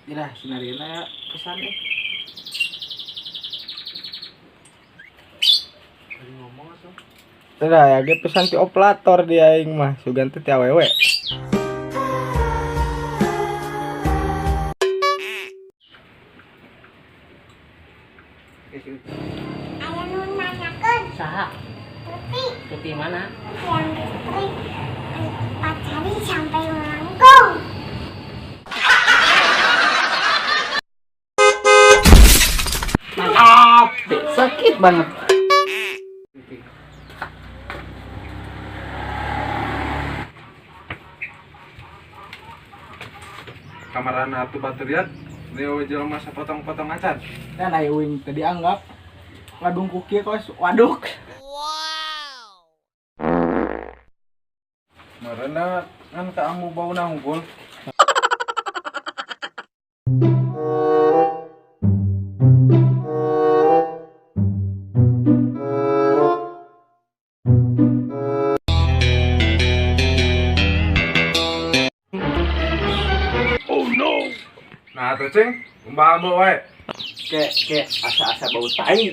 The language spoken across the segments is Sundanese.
Dah sinarina pesan eh. Lagi ngomong atuh. Udah ya ge pesan ti operator di aing mah, sugan teh ti awewe. Aya nu nanyakeun. Saha? Tuti. Tuti mana? Yang listrik 4 hari sampai melengkung. Mantap, sakit banget. Kamarana atuh baturian, leo jelema sapotong-potong acan. Dan aya uing teu dianggap ngadungkuk kieu kos waduk. Wow. Marana ngan ka amu bauna unggul. Oh no. Nah tuh cing, umbah ambu wae. Ke asa-asa bau tai.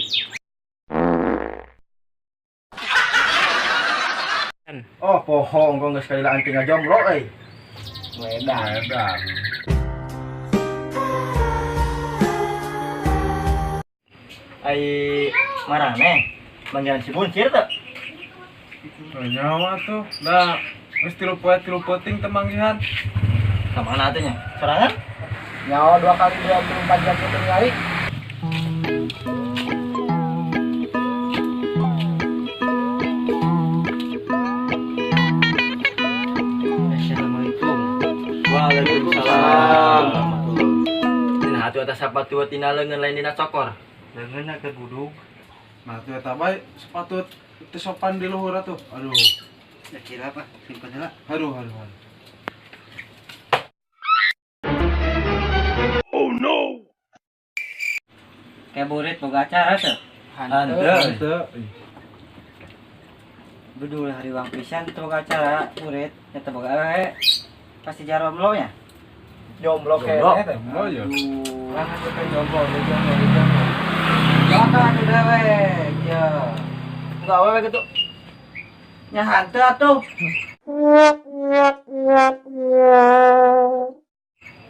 Oh, pohong kok geus kalila anting ngajomblo euy. Medan. Medan. Ai marane manggihan si Buncir teu? Oh, nyawa tuh. Da geus 3 poe 3 peuting teu manggihan. Ka mana atuh nya? Sorangan? Nyawa 2 kali 24 jam teu ningali. Assalamualaikum. Waalaikumsalam. Dina atuh atas sapatu tina leungeun lain dina cokor. Leungeun agak gudug. Nah tuh eta bae sepatu teu sopan di luhur atuh. Aduh. Ya kira apa? Simpen heula. Aduh aduh aduh. Kayak burit boga acara teu? Hanteu. Bedul hari uang pisan teu boga acara burit nya teu boga awewe. Pasti jaromlo nya. Jomblo kayaknya teh. Jomblo ya. Urang atuh teh jomblo, jomblo, jomblo. Jangan udah we. Ya. Enggak awewe gitu. Nya hanteu atuh.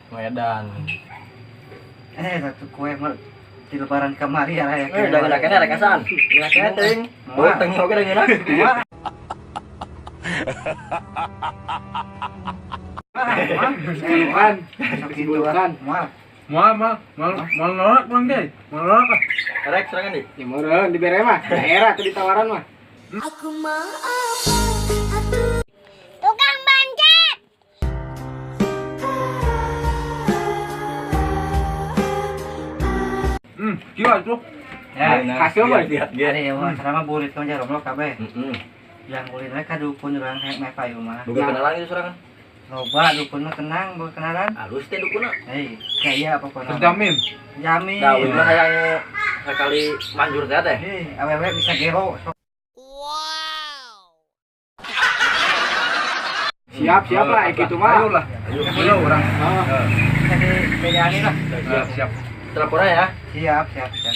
Medan. Satu kue mah di lebaran kamari ya raya. Eh, udah ngedakene rek asan. Ngedakene teuing. Beuh teuing oge da ngeunah. Bukan. Bukan. Moal. Moal moal moal moal norak urang teh. Moal norak ah. Rek serangan di. Ya meureun dibere mah. Daerah tuh ditawaran mah. Aku mau apa? Tukang bancet. Kieu atuh. Ya, hasil mah. Lihat ge. Ari mah selama burit mah jaromlo kabeh. Heeh. Yang ulin we ka dukun urang hayang meh payu mah. Boga kenalan gitu sorangan. Loba dukun mah tenang boga kenalan. Halus teh dukunna. Hei, gaya pokona. Terjamin. Jamin. Nah, uing mah hayang sakali manjur teh teh. Hei, awewe bisa gero. Siap, siap lah gitu mah. Ayo lah. Ayo urang. Heeh. Bisa dibejani lah. Siap, siap. Teleponnya ya. Siap, siap, siap.